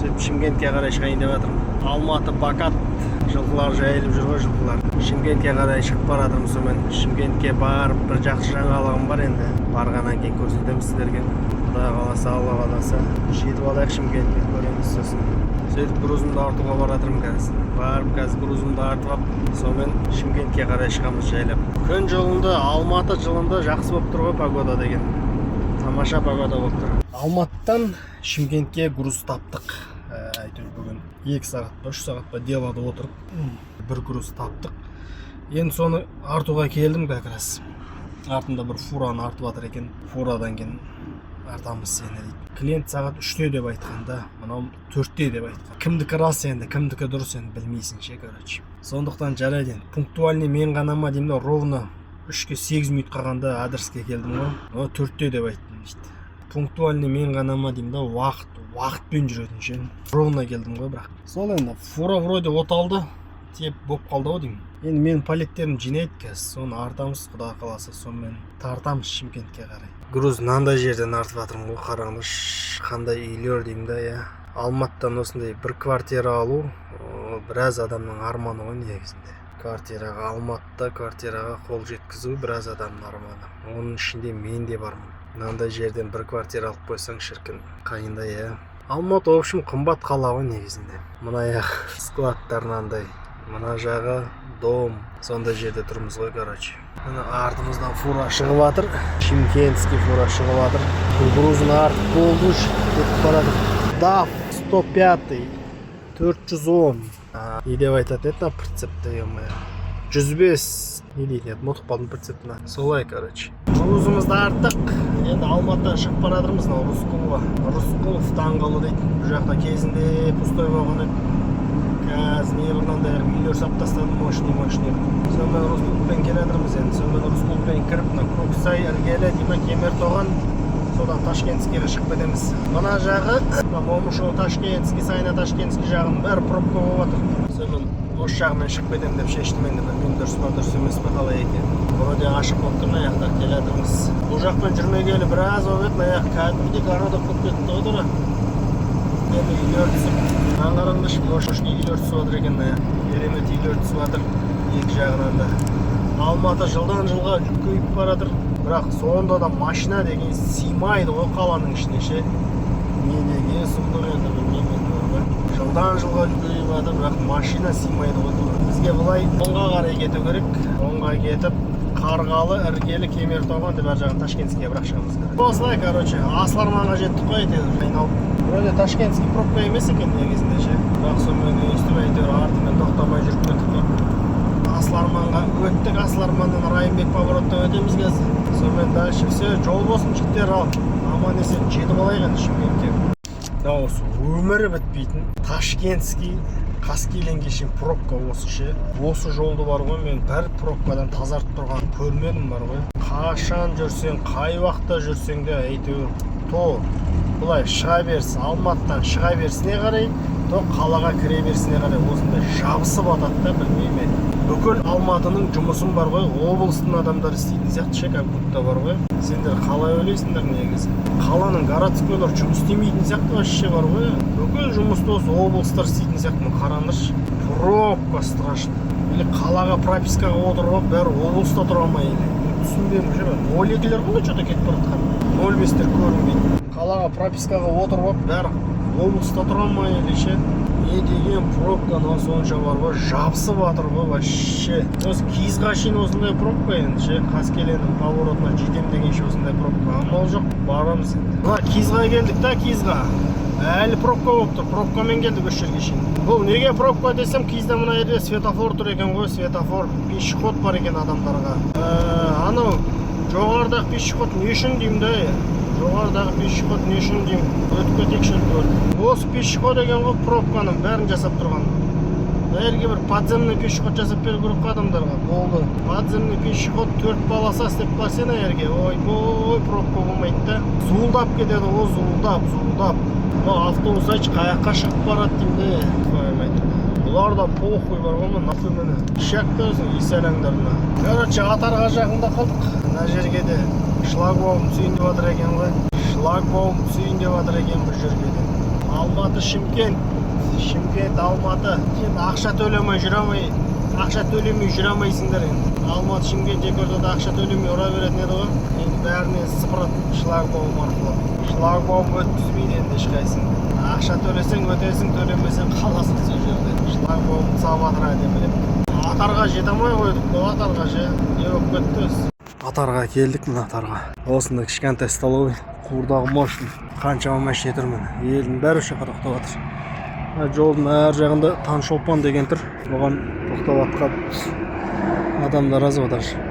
Сөйтіп, Шымкентке қарай шығайын деп жатырмын. Алматы Бакат, жылқылар жайылып жүр ғой, жылқылар. Шымкентке қарай шығып бара жатырмын. Сонымен, Шымкентке барып, бір жақсы жаңалығым бар енді, барғаннан кейін көрсетемін сіздерге. Құдай қаласа, Алла қаласа, жетіп алайық Шымкентке, көреміз сосын. Сөйтіп, грузымды артуға бара жатырмын қазір. Барып, қазір грузымды артып алып, сонымен Шымкентке қарай шығамыз жайлап. Күн жылынды, Алматы жылынды, жақсы болып тұр ғой погода деген, тамаша погода болып тұр. Алматыдан Шымкентке груз таптық. Әйтеуір бүгін 2 сағат па, 3 сағат па делода отырып, бір груз таптық. Енді соны артуға келдім. Как раз артында бір фураны артып жатыр екен. Фурадан кейін артамыз сені дейді. Клиент сағат 3-те деп айтқан да, мынау 4-те деп айтқан. Кімдікі рас енді, кімдікі дұрыс енді, білмейсің ше, короче. Сондықтан жарайды енді, пунктуальный мен ғана ма деймін да. Ровно 3-ке 8 минут қалғанда адреске келдім ғой. О, 4-те деп айттым дейді. Пунктуальный мен ғана ма деймін да, уақыт уақытпен жүретін ше. Ровно келдім ғой. Бірақ сол енді фура вроде оталды тиеп болып қалды ау деймін. Енді менің палеттерім жинайды қазір, соны артамыз, құдай қаласа, сонымен тартамыз Шымкентке қарай. Груз мынандай жерден артып жатырмын ғой. Қараңдаршы, қандай үйлер деймін да, иә. Алматыдан осындай бір квартира алу о, біраз адамның арманы ғой негізінде. Квартираға, Алматыда квартираға қол жеткізу біраз адамның арманы, оның ішінде мен де бармын. Мынандай жерден бір квартира алып қойсаң, шіркін, қайындай, иә. Алматы, в общем, қымбат қала ғой негізінде. Мына жақ складтар мынандай, мына жағы дом, сондай жерде тұрмыз ғой, короче. Міне, артымыздан фура шығып жатыр, шымкентский фура шығып жатыр. Грузын артып болды, уже кетіп бара жатыр. ДАФ 105, 410. Не деп айтатын еді мына прицепті, е, 105 не дейтін еді, ұмытып қалдым прицептіні. Солай, короче, грузымызды арттық. Енді Алматыдан шығып бара жатырмыз. Мынау Рысқұлова, Рысқұлов даңғылы дейді. Бұл жақта кезінде пустой болған еді, қазір не мынандай үйлер салып тастады, мощный мощный. Сонымен, Рысқұловпен келе жатырмыз енді. Сонымен, Рысқұловпен кіріп, мына Көксай, Іргелі дей ма, Кемертоған, содан Ташкентскийге шығып кетеміз. Мына жағы, мына Момышұлы, Ташкентский, Сайна, Ташкентский жағының бәрі пробка болып жатыр. Сонымен, осы жағымен шығып кетемін деп шештім енді. Білмеймін, дұрыс па, дұрыс емес па, қалай екен. Вроде ашық болып тұр. Мына жақта келе жатырмыз. Бұл жақпен жүрмегелі біраз болып еді. Мына жақ кәдімгідей городок болып кетті ғой тура. Енді үйлер түсіп, мынаны қараңдаршы, мощный үйлер түсіп жатыр екен мына жақ. Керемет үйлер түсіп жатыр екі жағынан да. Алматы жылдан жылға үлкейіп бара жатыр, бірақ сонда да машина деген сыймайды ғой қаланың ішіне ше. Не деген сұмдық енді, білмеймін енді бар ғой. Жылдан жылға үлкейіп жатыр, бірақ машина сыймайды ғой тура. Бізге былай оңға қарай кету керек. Оңға кетіп, Қарғалы, Іргелі, Кемертоған деп, ар жағын Ташкентскийге бірақ шығамыз. Осылай, короче, Асыл Арманға жеттік қой әйтеуір айналып. Вроде Ташкентский пробка емес екен негізінде ше, бірақ сонымен өйстіп әйтеуір артымен тоқтамай жүріп кеттік қой. Асыл Арманға өттік, Асыл Арманнан Райымбек повороттан өтеміз қазір. Сонымен, дальше все, жол болсын, жігіттер. Ал аман есен жетіп алайық енді Шымкентке. Мынау осы өмірі бітпейтін Ташкентский, Қаскелеңге шейін пробка осы ше. Осы жолды бар ғой, мен бір пробкадан тазартып тұрғанын көрмедім бар ғой. Қашан жүрсең, қай уақытта жүрсең де, әйтеуір то былай шыға берсін, Алматыдан шыға берсіне қарай, то қалаға кіре берсіне қарай осындай жабысып атады да. Білмеймін мен, бүкіл Алматының жұмысын бар ғой, облыстың адамдары істейтін сияқты ше, как будто бар ғой. Сендер қалай ойлайсыңдар негізі? Қаланың городскойлар жұмыс істемейтін сияқты вообще бар ғой, бүкіл жұмысты осы облыстар істейтін сияқты. Мына қараңдаршы, пробка страшно. Или қалаға пропискаға отырып алып, бәрі облыста тұра ма, или түсінбедім ше мен. 02-лер ғой че то кетіп бара жатқан, 05-тер көрінбейді. Қалаға пропискаға отырып алып, бәрі облыста тұра ма или ше? Не деген пробка мынау сонша бар ғой, жабысып жатыр ғой вообще. Осы Киізға шейін осындай пробка енді ше. Қаскеленнің поворотына жетем дегенше осындай пробка. Амал жоқ, барамыз енді. Мына Киізға келдік та, Киізға әлі пробка болып тұр. Пробкамен келдік осы жерге шейін. Бұл неге пробка десем, Киізде мына жерде светофор тұр екен ғой, светофор, пешеход бар екен адамдарға. Анау жоғарыдағы пешеход не үшін деймін да, жоғарыдағы пешеход не үшін деймін. Өтіп кетейікші, үлгеріп. Осы пешеход екен ғой пробканың бәрін жасап тұрған. Мына жерге бір подземный пешеход жасап беру керек қой адамдарға. Болды, подземный пешеход, төрт полоса істеп қойса ана жерге, ойбой, пробка болмайды да, зуылдап кетеді ғой, зуылдап, зуылдап. Мына автобус айтшы, қай жаққа шығып барады деймін де. Твою мать, бұлар да похуй бар ғой. Мына нахуй, міне, ишак есалаңдар мына. Короче, Атарға жақында қалдық. Мына жерге де шлагбаум түсейін деп жатыр екен ғой, шлагбаум түсейін деп жатыр екен бұл жерге де. Алматы, Шымкент, Шымкент, Алматы. Енді ақша төлемей жүре алмай, ақша төлемей жүре алмайсыңдар енді. Алматы, Шымкент екі ортада ақша төлемей ұра беретін еді ғой. Енді бәрінен сыпырады шлагбаум арқылы. Шлагбаум өткізбейді енді ешқайсысын. Ақша төлесең өтесің, төлемесең қаласың сол жерде. Шлагбаум салып жатыр әдемілеп. Атарға жете алмай қойдық қой, атарға ше. Не болып кетті өзі? Атарға келдік, мына атарға. Осында кішкентай столовый, қуырдағы мощный. Қаншама машина тұр, міне. Елдің бәрі осы жаққа тоқтап жатыр. Мына жолдың ар жағында Таңшолпан деген тұр. Оған тоқтап жатқан адамдар аз ғой даже.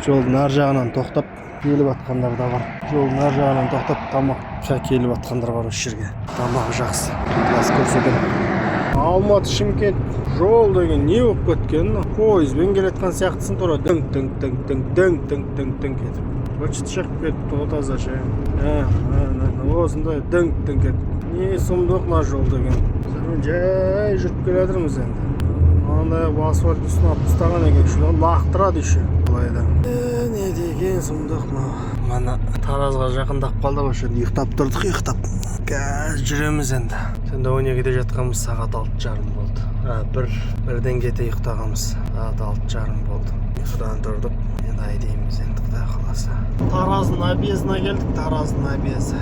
Жолдың ар жағынан тоқтап келіп жатқандар да бар. Жолдың ар жағынан тоқтап тамаққа келіп жатқандар бар осы жерге. Тамағы жақсы. Қазір көрсетемін. Алматы, Шымкент жол деген не болып кеткен? Пойызбен келе жатқан сияқтысың тура, дың дың дың дың дың дың дың дың кетіп. Быт шығып кетті ғой таза ше. Ә, ә, осындай дың дың кетіп. Не сұмдық мына жол деген. Сонымен жай жүріп келе жатырмыз енді. Андай асфальт үстіне алып тастаған екен, еще лақтырады еще. Былай да. Е, не деген сұмдық мынау. Мына Таразға жақындап қалдық, осы жерде ұйықтап тұрдық, ұйықтап. Қазір жүреміз енді. Түнде 12-де жатқанбыз, сағат 6:30 болды. А, 1-ден кете ұйықтағанбыз. Сағат 6:30 болды. Ұйқыдан тұрдық. Енді айдаймыз енді, құдай қаласа. Тараздың объездіне келдік, Тараздың объезі.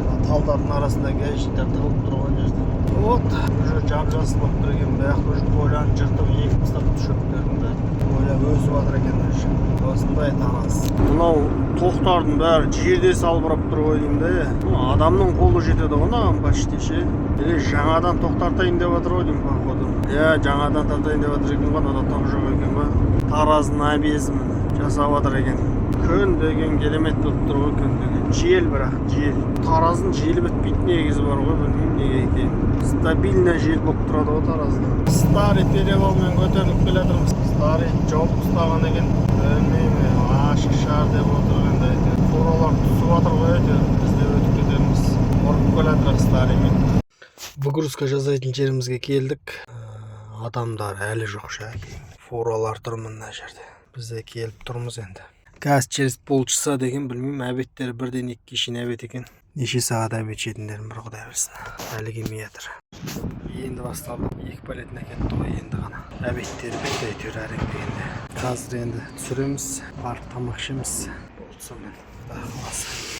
Мына талдардың арасында гаишниктер тығылып тұрған жерде. Вот, уже жап жасыл болып тұр екен. Бұл уже поляны жыртып егіп тастапты, шөптердің бәрін. Поля өсіп жатыр екен уже. Осындай Тараз. Мынау тоқтардың бәрі жерде салбырап тұр ғой деймін да. Ну, адамның қолы жетеді ғой мынаған почти ше. Или жаңадан тоқ тартайын деп жатыр ғой деймін, походу. Иә, жаңадан тартайын деп жатыр екен ғой, мынада тоқ жоқ екен ғой. Тараздың объезі, міне, жасап жатыр екен. Күн деген керемет болып тұр ғой, күн деген. Жел бірақ, жел. Тараздың желі бітпейтін негізі бар ғой, білмеймін неге екенін. Стабильно жел болып тұрады ғой Таразда. Старый перевалмен көтеріліп келе жатырмыз. Старый жауып тастаған екен. Білмеймін, ашық шығар деп отыр енді әйтеуір. Фуралар түсіп жатыр ғой әйтеуір. Біз де өтіп кетеміз. Ұрып келе жатырмық старыймен. Выгрузка жасайтын жерімізге келдік. Адамдар әлі жоқ ша. Фуралар тұр мына жерде. Біз де келіп тұрмыз енді. Қазір через полчаса деген, білмеймін, обедтері 1-ден 2-ге шейін обед екен. Неше сағат обед жейтіндерін бір құдай білсін. Әлі келмей жатыр. Енді басталды. Екі палетін әкетті ғой енді ғана. Обедтері бітті әйтеуір әрең дегенде. Қазір енді түсіреміз, барып тамақ ішеміз. Болды сонымен. Құдай қаласа.